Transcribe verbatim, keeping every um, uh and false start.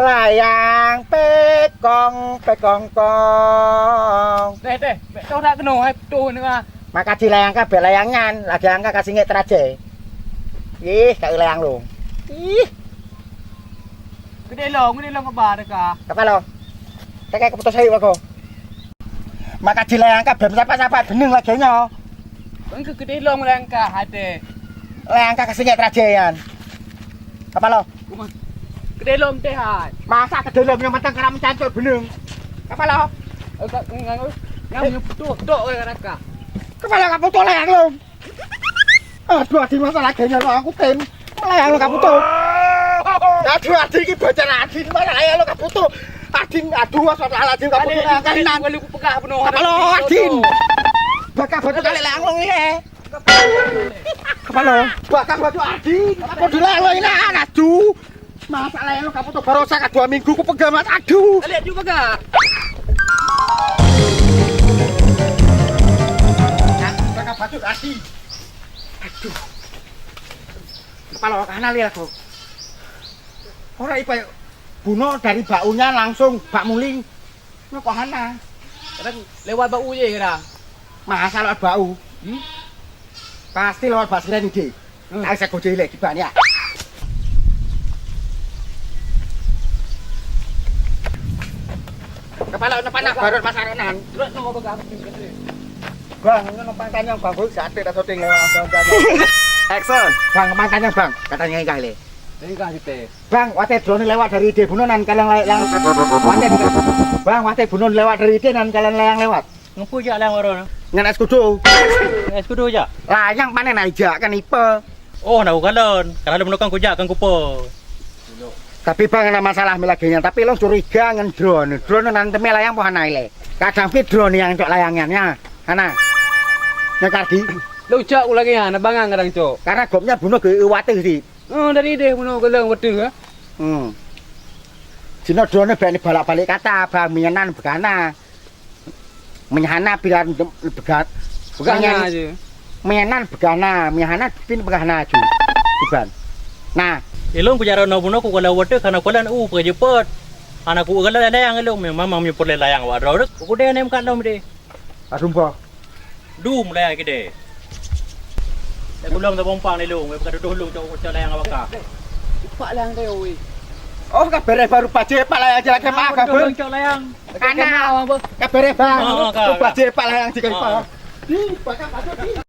Layang pekong, pekong kong. Teh, teh, bèk toh dak keunoe, hai putôh ni ah. Maka jilayang ka bèk layang nyan, lagèe angka ka singèk teurajé. Ih, ka layang lôn. Ih. Keudéh lom, keudéh lom keuba teuka. Kapa lo? Teuka keuputôh sayup aku. Maka jilayang ka bèk sapat-sapat beuneueng lagèe nyoe. Bang keu keudéh lom layang ka hai teh. Layang ka singèk teurajé nyan. Kapa lo? Keudéh lom teh hai. Masa keudéh lom nyang mantong karam cancok beuneueng. Kapa lo? Eh, ka, ngang, ngang, ngang, putôh, tok, eh, raka. Kapa lo ka putôh layang lom? Aduh, adin masalah kayaknya lo aku tem. Malah yang lo kaputuh. Aduh, adin ki bocah adin malah yang lo kaputuh. Adin, aduh, astagfirullahaladzim kaputuh. Adin, yang kainan. Adin, adin, peugah bunoe. Apa lo, adin? Bakah batu kali lang lo ni, eh. Apa lo? Bakah batu adin. Apa dulu lo ini, aduh. Masalah lo kaputuh barosa ka dua minggu ku peugah mat. Aduh. Lihat juga gak? Bakah batu adin. Aduh. Kepala hana lé aku. Ora ipa bunoe dari baunya langsung bak muling. Nyoe kok hana. Kadang lewat bau je kadang. Masa lewat bau? Hmm? Pasti lewat bak siren ide. Hmm. Ai sakoe lé kiban ya. Kepala nak panas barot masaronan. Bang, ini numpang tanya bang, gue sate dah syuting lewat. Action. Bang, numpang tanya bang, katanya ikai le. Ikai sate. Bang, watèe drone lewat dari ide bunoe nan kaleng layang. Watèe, bang, watèe bunoe lewat dari ide nan kaleng layang lewat. Ngeupeu jak layang baroe nyoe? Ngon es kudu. Ngon es kudu jak? Layang panen ai jak kan ipe. Oh, na ugalon. Kalau ada menekan kujak kan kupe. Tapi bang, ada masalah mi lagèe nyan. Tapi lôn curiga ngon drone. Drone nan teumé layang po hana ilèe. Kadang pi drone nyang cok layang nyan ya. Hana. Nyan tadi. Lôn cok ulagèe nyan, bangang kadang cok. Karena gobnyan bunoe keu watèe di. Oh, dari deh bunoe galeng watèe ya. Hmm. Cina drone bèk ni balak-balik kata, bang, minyanan begana. Meunyo hana piran beugah, beugah nyan. Beugah na je. Meunyo nan beugah na, meunyo hana pih beugah na ju. Iban. Nah. Ilôn ku jaroe noe bunoe ku kalon watèe kana kalon u peue jeuet. Hana ku kalon layang ilôn, memang meunyo peureulèe layang wak droe. Ku deh nem kat lom deh. Aduh bah. Dum layang kideh. Dah gulong sabompang ni lôn, bukan tuduh lôn cok, cok layang awak ka. Pak layang deh oi. Oh, ka bereh baru pace pak layang je lagi mah ka. Cok layang. Kana. Ka bereh bang. Oh, ka. Pace pak layang je ka. Ih, pakai pakai.